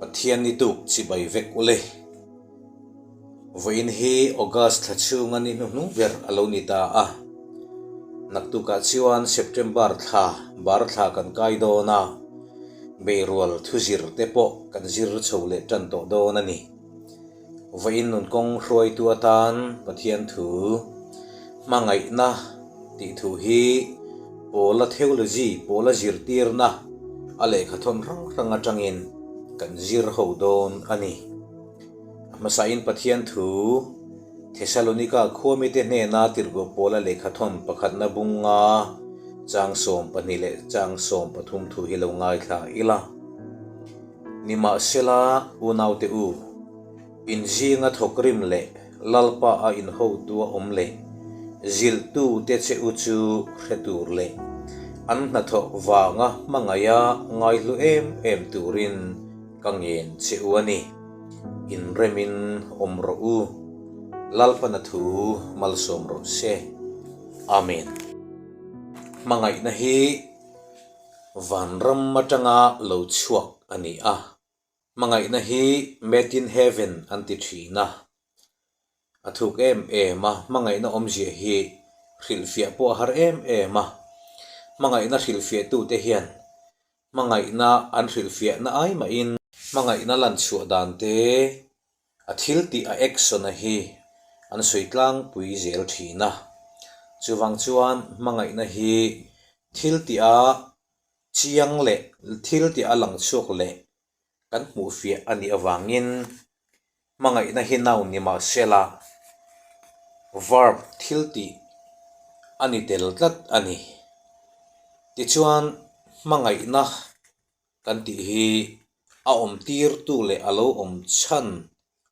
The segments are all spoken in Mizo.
Pathian ni tuk chibai vek ule. Vawiin hi August thla chhunga ni hnuhnung ber a lo ni ta a. Naktukah chuan September thla bar thla kan kai dawn a, beirual thuzir te pawh kan zir chho leh tan tawh dawn a ni. Vawiin nun kawng hruaitu atan Pathian thu hmangaihna tih thu hi Pawla theology, Pawla zirtirna a lehkha thawn hrang hrang atangin kan zir ho dawn a ni. A hmasain Pathian thu Thesalonika khuamite hnena tirhkoh Pawla lehkha thawn pakhatna bunga chang 12 leh chang 13 thu hi lo ngaithla ila. Nimahsela, unaute u, inzinga thawkrim leh Lalpa a inhotu a awm leh zilhtute che u chu hre tur leh an hnathawh vanga hmangaih a ngaihlu em em turin ka ngen che u a ni. Inremin awm rawh u. Lalpana thu malsawm rawh se. Amen. Hmangaihna hi. Vanram atanga lo chhuak a ni a, hmangaihna hi Made in Heaven an ti thin a. A thuk em em a, hmangaihna awmzia hi hrilhfiah pawh a har em em a. Hmangaihna hrilhfiahtute hian hmangaihna an hrilhfiahna ai mahin hmangaihna lan chhuah dan te, A thil tih a action a hi an sawi tlangpui zel thin a. Chuvang chuan hmangaihna hi thil tih a chiang leh thil tih a lang chhuak leh kan hmuh fiah a nih avangin hmangaihna hi noun ni mah sela verb thil tih a ni tel tlat a ni. Tichuan hmangaihna Kan tih hi a awm tirtu leh a lo awm chhan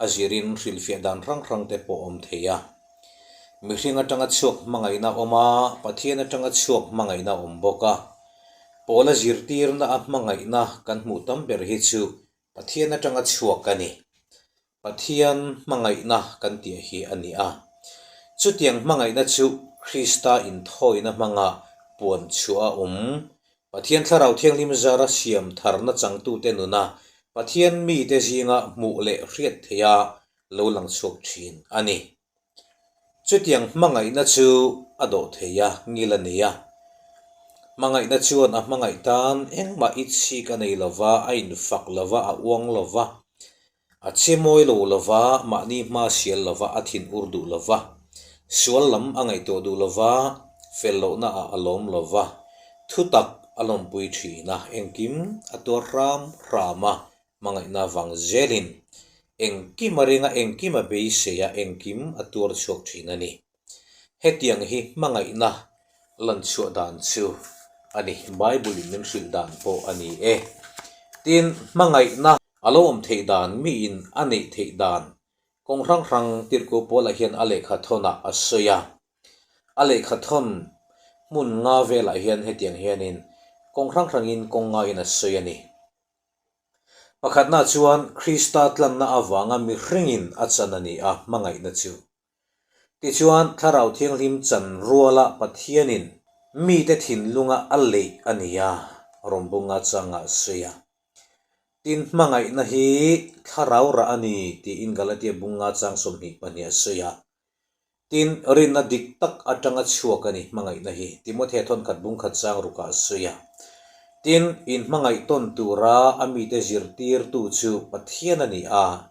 a zirin hrilhfiah dan hrang hrang te pawh awm thei a. Mihring atanga chhuak hmangaihna awm a, Pathian atanga chhuak hmangaihna awm bawk a. Pawla zirtirna a hmangaihna kan hmuh tam ber hi chu Pathian atanga chhuak a ni. Pathian hmangaihna kan tih hi a ni a. Chutiang hmangaihna chu Krista inthawina hmanga puan chhuah a awm. Pathian Thlarau Thianghlim zara siam tharna changtute nuna Pathian mite zinga hmuh leh hriat theiha lo lang chhuak thin a ni. Chutiang hmangaihna chu a dawh thei a, ngil a nei a. Hmangaihna chuan a hmangaih tan engmah itchik a nei lova, a infak lova, a uang lova, A che mawi lo lova, mahni hma sial lova, a thin ur duh lova, sual lam a ngaihtuah duh lova, fel lohna ah a lawm lova, thutak a lawmpui thin a, engkim a tuar hram hram a, hmangaihna vang zelin engkim a ring a, engkim a beisei a, engkim a tuar chhuak thin a ni. Hetiang hi hmangaihna lan chhuah dan chu a ni. Bible in min hrilh dan pawh a ni e. Tin, hmangaihna a lo awm theih dan, miin a neih theih dan kawng hrang hrang Tirhkoh Paula hian a lehkha thawnah a sawi a. A lehkha thawn hmun nga velah hian hetiang hianin kawng hrang hrangin kawng ngain a sawi a ni. Pakhatna chuan Krista tlanna avanga mihringin a chan a ni a, hmangaihna chu. Tichuan, Thlarau Thianghlim chan ruala Pathianin mite thinlunga a leih a ni a, rawngbunga changa sawi a. Tin, hmangaihna hi Thlarau rah a ni tiin Galatia bunga chang 22 a sawi a. Tin, rinna dik tak atanga chhuak a ni hmangaihna hi, Timothea thawnkhat bungkhat chang rukah a sawi a. Tin, inhmangaih tawn tura a mite zirtirtu chu Pathian a ni a,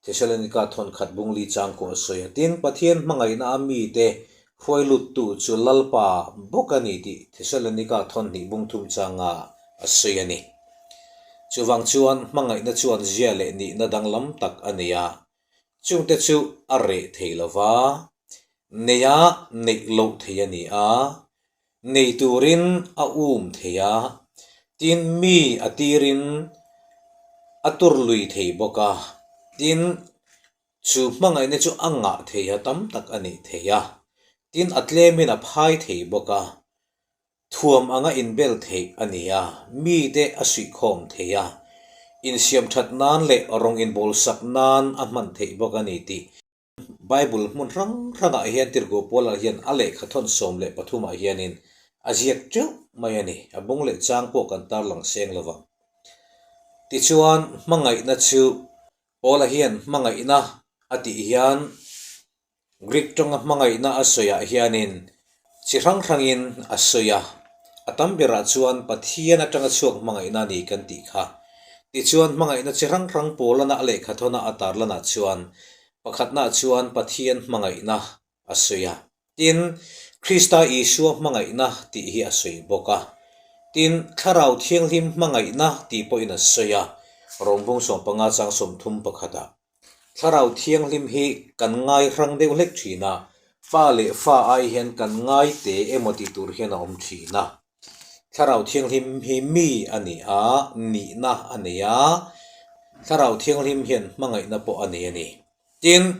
Thesalonika thawnkhat bungli chang kawh a sawi a. Tin, Pathian hmangaihna a mite hruai luttu chu Lalpa bawk a ni tih Thesalonika thawnhnih bungthum changa a sawi a ni. Chuvang chuan hmangaihna chuan zia leh nihna danglam tak a nei a, chungte chu a reh thei lo va, neia neih loh thei a ni a, nei turin a um thei a, tin mi a tirin a tur lui thei bawk a, tin chu hmangaihna chu a ngah thei a, tam tak a neih thei a, tin a tlemin a phai thei bawk a, thuam anga inbel theih a ni a, mite a suihkhawm thei a, insiam that nan leh rawng inbawlsak nan a hman theih bawk a ni tih Bible hmun hrang hrangah hian Tirhkoh Paula hian a lehkha thawn 13 ah hianin a ziak teuh mai a ni. A bung leh chang pawh kan tarlang seng lo vang. Tichuan, hmangaihna chu Paula hian hmangaihna a tih hian Greek tawnga hmangaihna a sawiah hianin chi hrang hrangin a sawi a, a tam berah chuan Pathian atanga chhuak hmangaihna a ni kan tih kha. Tichuan hmangaihna chi hrang hrang Paulana a lehkhathawna a tarlanah chuan pakhatnaah chuan Pathian hmangaihna a sawi a. Tin, Krista Isua hmangaihna tih hi a sawi bawk a. Tin, Thlarau Thianghlim hmangaihna tih pawhin a sawi a, Rawng bung 15 chang 31 ah. Thlarau Thianghlim hi kan ngai hrang deuh hlek thin a, fa leh fa ai hian kan ngai te emaw tih tur hian a awm thin a. Thlarau Thianghlim hi mi a ni a, nihna a nei a, Thlarau Thianghlim hian hmangaihna pawh a nei a ni. Tin,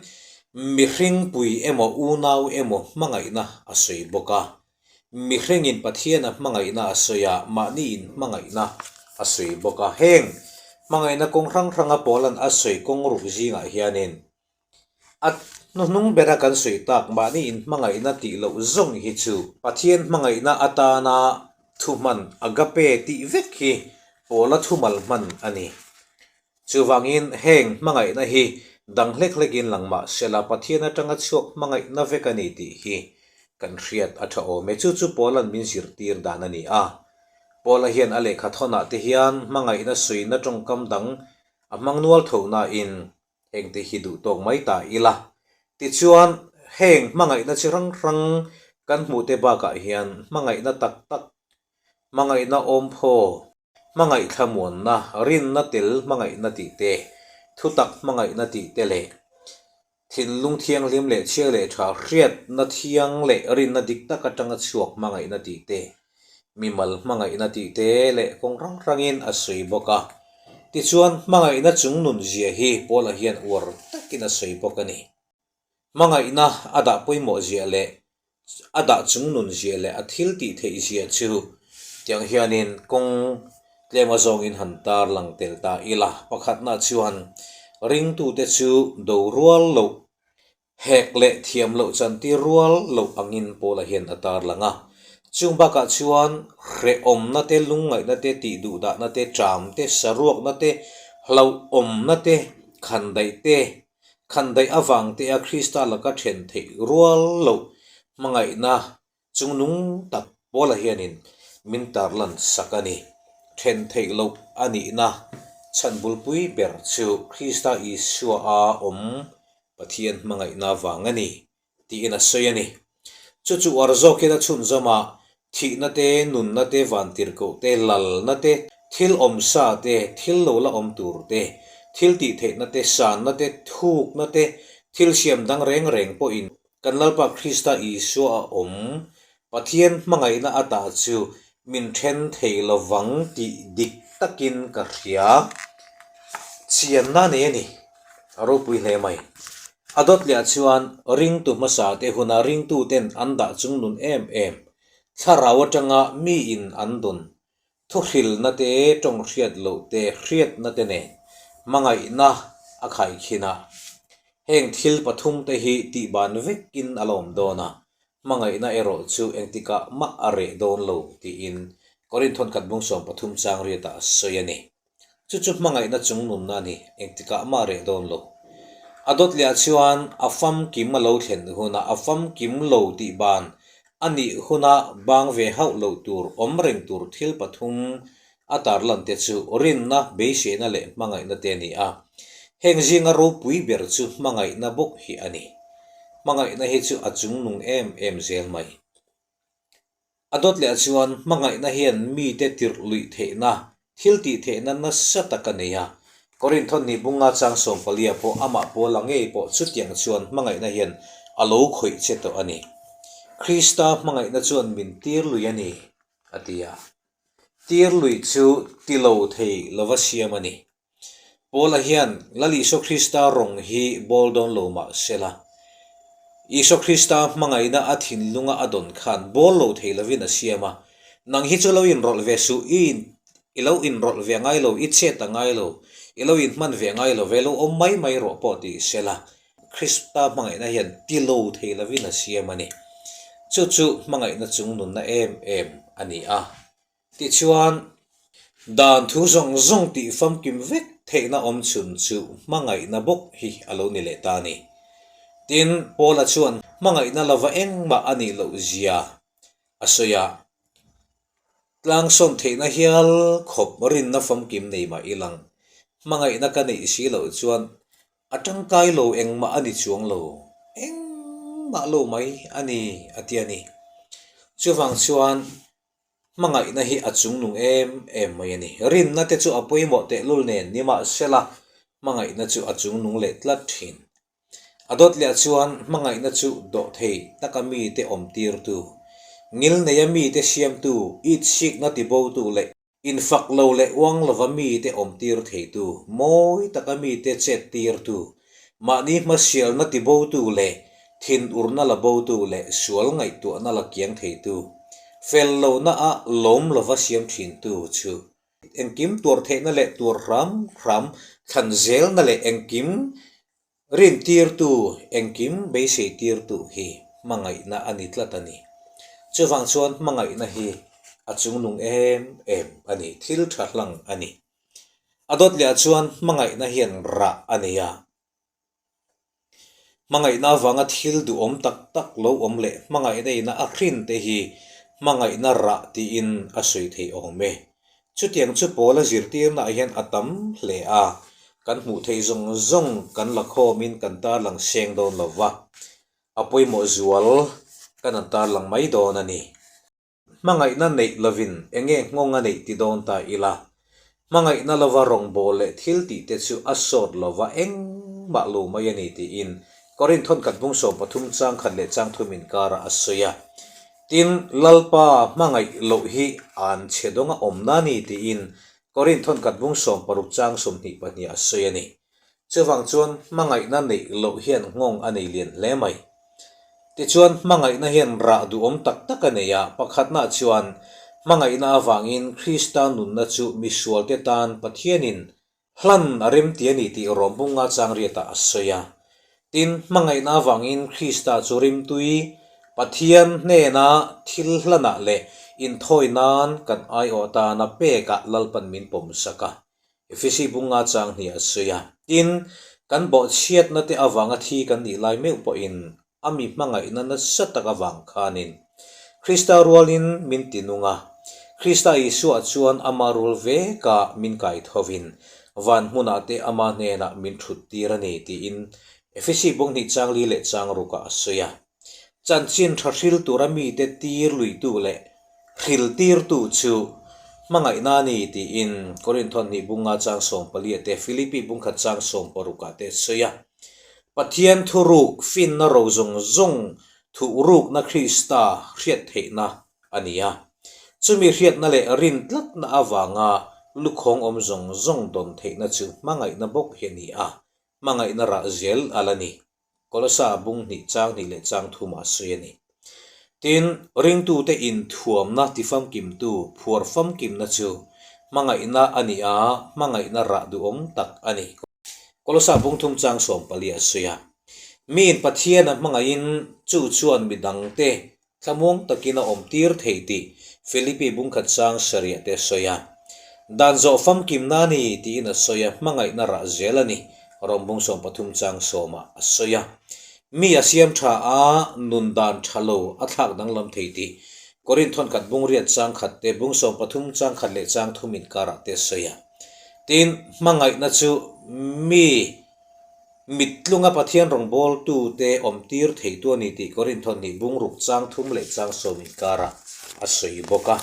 mihringpui emaw unau emaw hmangaihna a sawi bawk a. Mihringin Pathiana hmangaihna a sawi a, mahniin hmangaihna a sawi bawk a. Heng hmangaihna kawng hrang hranga Paula'n a sawi kawng ruk zingah hianin a hnuhnung bera kan sawi tak mahniin hmangaihna tih loh zawng hi chu Pathian hmangaihna atana thuhman agape tih vek hi Paula thumal hman a ni. Chuvangin heng hmangaihna hi dang hlek hlekin lang mah sela Pathian atanga chhuak hmangaihna vek a ni tih hi kan hriat a tha awm e. Chu chu Paula'n min zirtir dan a ni a. Paula hian a lehkha thawnah te hian hmangaihna suina tawngkam dang a hmang nual tho nain hengte hi duh tawk mai ta ila. Tichuan heng hmangaihna chi hrang hrang kan hmuhte bakah hian hmangaihna tak tak, hmangaihna awmphaw, Hmangaih thlamuanna, rinna tel hmangaihna tih te, thutak hmangaihna tih te leh thinlung thianghlim leh chhia leh tha hriatna thiang leh rinna dik tak atanga chhuak hmangaihna tih te, mimal hmangaihna tih te leh kawng hrang hrangin a sawi bawk a. Tichuan, hmangaihna chung nunzia hi Paula hian uar takin a sawi bawk a ni. Hmangaihna a dah pawimawh zia leh a dah chung nun zia leh a thil tih theih zia chu tiang hianin kawng tlem a zawngin han tar lang tel ta ila. Pakhatna chuan ringtute chu do rual loh, hek leh thiam loh chantir rual loh angin Paula hian a tar lang a. Chung bakah chuan hrehawmna te, lungngaihna te, tihduhdahna te, ṭam te, saruakna te, hlauhawmna te, khandaih te, Khandaih avang te a Krista laka then theih rual loh hmangaihna chungnung tak Paula hianin min tarlan sak a ni. Then theih loh a nihna chhan bulpui ber chu Krista Isua a awm Pathian hmangaihna vang a ni. tiin a sawi a ni. Chu chu uar zawkin a chhunzawm a, thihna te, nunna te, vantirhkoh te, lalna te, thil awmsa te, thil lo la awm tur te, thil tihtheihna te, sanna te, thukna te, thil siam dang reng reng pawhin kan Lalpa Krista Isua a awm Pathian hmangaihna ata chu min then thei lovang tih dik takin ka hria. Chianna nei a ni. A ropui hle mai. A dawt leh ah chuan ringtu hmasa te huna ringtu ten an dah chung nun em em, thlarau atanga mi in an dawn thuhrilna te, tawng hriat loh te, hriatna te nen hmangaihna a khaikhin a. Heng thil pathum te hi tihban vekin a la awm dawn a, hmangaihna erawh chu engtikah mah a reh dawn lo tiin Korinth thawnkhat bung 13 chang riatah a sawi a ni. Chu chu hmangaihna chung nunna a ni, engtikah mah reh dawn lo. A dawt leh ah chuan a famkim a lo thlen hunah a famkim lo tih ban a nih huna bang ve hauh loh tur awm reng tur thil pathum a tarlan te chu rinna, beiseina leh hmangaihna te a ni a. Heng zinga ropui ber chu hmangaihna bawk hi a ni. Hmangaihna hi chu a chungnung em em zel mai. A dawt leh chuan hmangaihna hian mite tirh luih theihna, thil tih theihna nasa tak a nei a. Korinth thawhni bunga chang 14 pawh amah Paula ngei pawh chutiang chuan hmangaihna hian a lo khawih che tawh a ni. Krista hmangaihna chuan min tir lui a ni, a ti a. Tir luih chu ti lo thei lova siam a ni. Paula hian Lal Isua Krista rawng hi bawl dawn lo mah sela, Isua Krista hmangaihna a thinlunga a dawn khan bawl lo thei lovin a siam a, Nang hi chu lo inrawlh ve suh, i i lo inrawlh ve ngai lo, i chet a ngai lo, i lo inhman ve ngai lo ve, lo awm mai mai rawh pawh ti sela, Krista hmangaihna hian ti lo thei lovin a siam a ni. Chu chu hmangaihna chung nunna em em a ni a. Tichuan, Dan thu zawng zawng tih famkim vek theihna awm chhun chu hmangaihna bawk hi a lo ni leh ta a ni. Tin, Paula chuan hmangaihna lova engmah a nih loh zia a sawi a. Tlangsawn theihna hial khawp rinna famkim nei mah ilang, hmangaihna ka neih si loh chuan a tangkai lo engmah a ni chuang lo, engmah lo mai a ni a ti a ni. Chuvang chuan hmangaihna hi a chungnung em em mai a ni. Rinna te chu a pawimawh tehlul nen nimahsela hmangaihna chu a chungnung leh tlat thin. A dawt leh chuan hmangaihna chu dawhthei taka mite awm tirtu, ngilneia mite siamtu, itsikna tibotu leh infak lo leh uang lova mite awm tir theitu, mawi taka mite chet tirtu, mahni hmasialna tibotu leh thinurna la botu leh sual ngaihtuahna la kiang theitu, fel lohna a lawm lova siam thintu chu Engkim tuar theihna leh tuar hram hram thlan zelna leh engkim rintirtu, engkim beiseitirtu hi hmangaihna a ni tlat a ni. Chuvang chuan hmangaihna hi a chungnung em em a ni, thil tha hlang a ni. A dawt leh ah chuan hmangaihna hian rah a nei a. Hmangaihna avanga thil duhawm tak tak lo awm leh hmangaihna ina a hrin te hi hmangaihna rah tiin a sawi theih awm e. Chutiang chu Paula zirtirnaah hian a tam hle a, kan hmuh theih zawng zawng kan la khawmin kan tarlang seng dawn lo va, a pawimawh zual kan han tarlang mai dawn a ni. Hmangaihna neih lovin enge nghawng a neih ti dawn ta ila, hmangaihna lova rawngbâwl leh thil tih te chu a sâwt lova engmah lo mai a ni tiin Korinth thawnkhat bung 13 chang khat leh chang thum inkarah a sawi a. Tin, Lalpa hmangaih loh hi an chhe dawnga awmna a ni tiin Korinth thawnkhat bung 60 chang 22 a sawi a ni. Chuvang chuan hmangaihna neih loh hian nghawng a nei lian hle mai. Tichuan hmangaihna hian rah duhawm tak tak a nei a, pakhatna chuan hmangaihna avangin Krista nunna chu misualte tan Pathianin hlan a remti a ni tih Rawmbunga changriatah a sawi a. Tin, hmangaihna avangin Krista chu rimtui Pathian hnena thil hlanah leh inthawi nan kan aiawh tana pekah Lalpan min pawmsak a. Efesi bunga chang hnih a sawi a. Tin, kan bawhchhiatna te avanga thi kan nih lai meuh pawhin a mi hmangaihna nasa tak avang khanin Krista rualin min ti nung a. Krista Isua chuan ama rul veka min kai thovin van hmunah te ama hnenah min thut tir a ni tiin Efesi bung hnih chang li leh chang rukah a sawi a. Chanchin tha hril tura mite tir luitu leh hril tirtu chu hmangaihna a ni tiin Korinth hnih bunga chang 14 te Philippi bungkhat chang 60 ah te a sawi a. Pathian thuruk finna ro zawng zawng thuhrukna Krista hriat theihna a ni a. Chumi hriatna leh rin tlatna avanga lukhawng awm zawng zawng dawn theihna chu hmangaihna bawk hi a ni a, hmangaihna rah zel a la ni. Kolosa bung hnih chang hnih leh chang thumah a sawi a ni. Tin, ringtute inthuamna tifamkimtu phuar famkimna chu hmangaihna a ni a, hmangaihna rah duhawm tak a ni. Kolosa bung thum chang 14 a sawi a. Miin Pathian a hmangaihin chu chuan midangte Thlamuang takin a awm tir thei tih Philippi bungkhat chang sarih te a sawi a. Dan zawh famkimna a ni tiin a sawi a, hmangaihna rah zel a ni, Rom bung 13 chang sawmah a sawi a. Mi a siam tha a, nun dan tha lo a thlak danglam thei tih Korinth thawnkhat bung riat chang khat te bung 13 chang khat leh chang thum inkarah te a sawi a. Tin, hmangaihna chu mi Mittlunga Pathian rawngbawltute awmtir theitu a ni tih Korinth hnih bungruk chang thum leh chang sawm inkarah a sawi bawk a.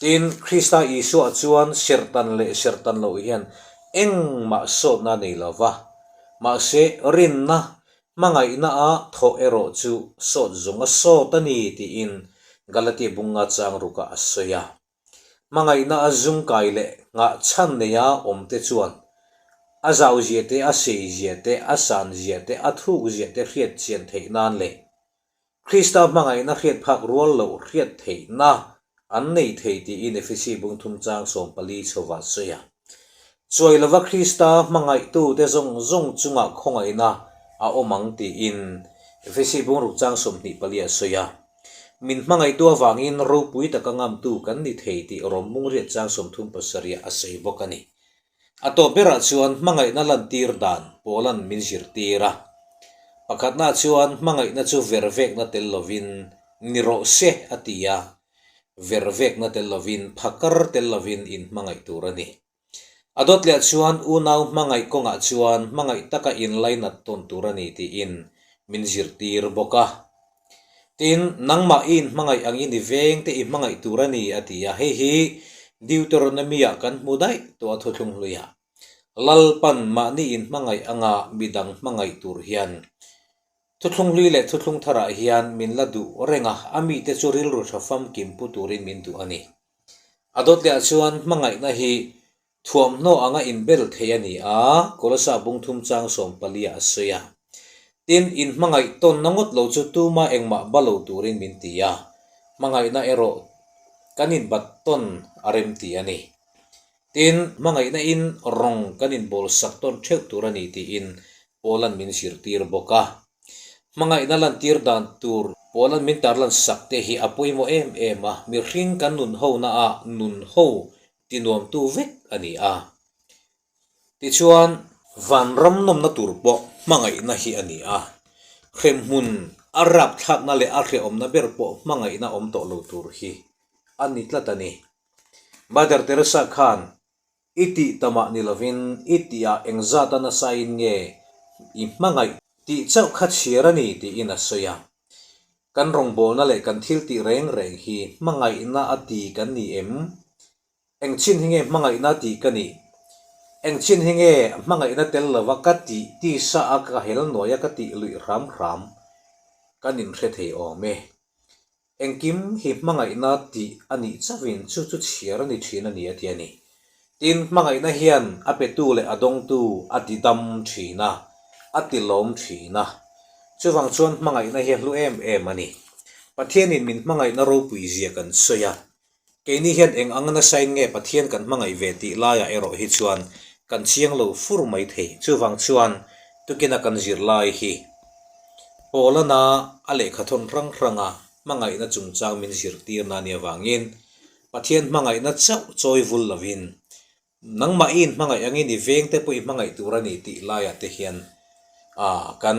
Tin, Krista Isua chuan serhtan leh serhtan loh hian engmah sawtna a nei lo va, mahse rinna hmangaihna a thawh erawh chu sawt zawng a sawt a ni tiin Galatia bunga chang rukah a sawi a. Hmangaihna a zungkai leh nghah chhan neia awm te chuan a zau zia te, a sei zia te, a san zia te, a thuk zia te hriat chian theih nan leh Krista hmangaihna hriat phak rual loh hriat theihna an nei thei tiin Efesi bung thum chang 14 chhova sawi a. Chuai lova Krista hmangaihtute zawng zawng chungah khawngaihna a awm ang tiin Efesi bung ruk chang 24 a sawi a. Min hmangaihtu avangin ropui taka ngamtu kan ni thei tih Rawmmung riat chang 37 ah a sawi bawk a ni. A tawp berah chuan hmangaihna lantir dan Paula'n min zirtir a. Pakhatna chuan hmangaihna chu vervekna tel lovin ni rawh se a ti a, vervekna tel lovin phakar tel lovin inhmangaih tur a ni. A dawt leh chuan unau hmangaih kawngah chuan hmangaih taka inlainat tawn tur a ni tiin min zirtir bawk a. Tin, nangmah i inhmangaih angin i veng te i hmangaih tur a ni a ti a, hei hi Deuteronomy-ah kan hmu daih tawh a thuthlung hluiah. Lalpan mahni inhmangaih anga midang hmangaih tur hian Thuthlung hlui leh thuthlung tharah hian min la duh reng a, a mite chu rilru tha famkim pu turin min duh a ni. A dawt lehah chuan hmangaihna hi thuamhnaw anga inbel thei a ni a, Kolosa bungthum chang sawmpaliah a sawi a. Tin, inhmangaih tawnna ngawt lo chu tuma engmah ba lo turin min ti a, hmangaihna erawh kan inbat tawn a remti a ni. Tin, hmangaihna in rawng kan inbawlsak tawn theuh tur a ni tiin Paula'n min zirtir bawk a. Hmangaihna lantir dan tur Paula'n min tarlan sak te hi a pawimawh em em a, mihring kan nun hona ah nun ho tinuamtu vek a ni a. Tichuan, vanram nawmna tur pawh hmangaihna hi a ni a, hremhmun a rapthlakna leh a hrehawmna ber pawh hmangaihna awm tawh lo tur hi a ni tlat a ni. Mother Teresa khan I tih tamah ni lovin i tihah engzata nasain nge i hmangaih tih chauh kha chhiar a ni tiin a sawi a. Kan rawngbawlna leh kan thil tih reng reng hi hmangaihna a ti kan ni em? Eng chin hi nge hmangaihna tih ka nih? Eng chin hi nge hmangaihna tel lova ka tih tisa a ka hel nuaia ka tih luih hram hram kan inhre thei awm e. Engkim hi hmangaihna tih a nih chauhin chu chu chhiar a ni thin a ni a ti a ni. Tin, hmangaihna hian a petu leh a dawngtu a ti dam thin a, a ti lawm thin a. Chuvang chuan hmangaihna hi a hlu em em a ni. Pathianin min hmangaihna ropui zia kan sawi a, Keini hian eng ang nasain nge Pathian kan hmangaih ve tih laiah erawh hi chuan kan chiang lo fur mai thei. Chuvang chuan tukina kan zirlai hi Paulana a lehkhathawn hrang hranga hmangaihna chungchang min zirtirna a nih avangin Pathian hmangaihna chauh chawi vul lovin Nangmah i inhmangaih angin i vengte pawh i hmangaih tur a ni tih laiah te hian kan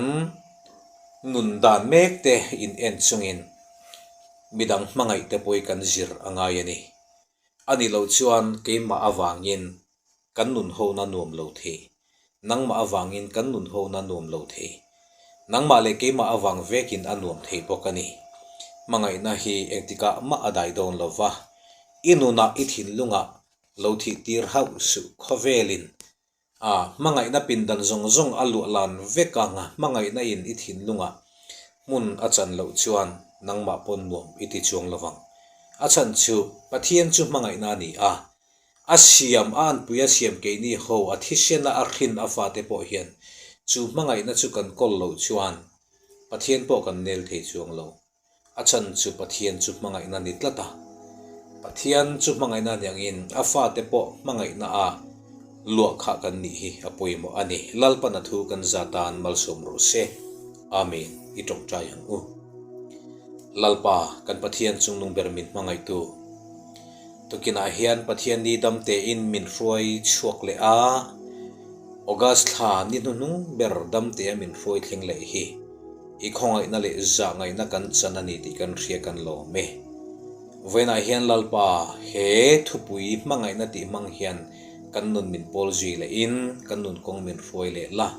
nun dan mek te in en chungin midang hmangaih te pawh hi kan zir a ngai a ni. A nih loh chuan keimah avangin kan nun hona nuam lo thei. Nangmah avangin kan nun hona nuam lo thei. Nangmah leh keimah avang vekin a nuam thei bawk a ni. Hmangaihna hi engtikah mah a dai dawn lo va, i nunah i thinlungah Lo thih tir hauh suh khawvelin a hmangaihna pindan zawng zawng a luah lan vek ang a, hmangaihna in i thinlungah hmun a chan loh chuan nangmah pawn nuam i ti chuang lo vang. A chhan chu Pathian chu hmangaihna a ni a, a siam a anpui a siam keini ho a thisena a hrin a fate pawh hian chu hmangaihna chu kan kawl loh chuan Pathian pawh kan nel thei chuang lo. A chhan chu Pathian chu hmangaihna ni tlat a. Pathian chu hmangaihna ni angin a fate pawh hmangaihna a luah khah kan nih hi a pawimawh a ni. Lalpan a thu kan za tan malsawm rawh se. Amen. I tawngtai ang u. Lalpa, kan Pathian chungnung ber min hmangaihtu. Tukinah hian Pathian ni dam tein min hruai chhuak leh a, August thla ni hnuhnung ber dam tea min hruai thleng leh hi. I khawngaihna leh zahngaihna kan chan a ni tih kan hria kan lawm e. Vawiinah hian Lalpa, he thupui hmangaihna tih hmang hian kan nun min pawl zui lehin kan nun kawng min hruai leh la.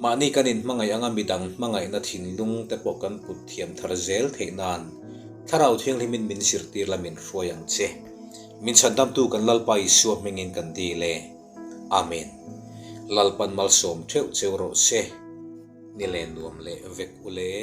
Mahni kan inhmangaih anga midang hmangaihna thinlung te pawh kan put thiam thar zel theih nan Thlarau Thianghlimin min zirtir la min hruai ang che. Min chhandamtu kan Lalpa Isua hmingin kan dil e. Amen. Lalpan malsawm theuh cheu rawh se. Ni len nuam leh vek u le.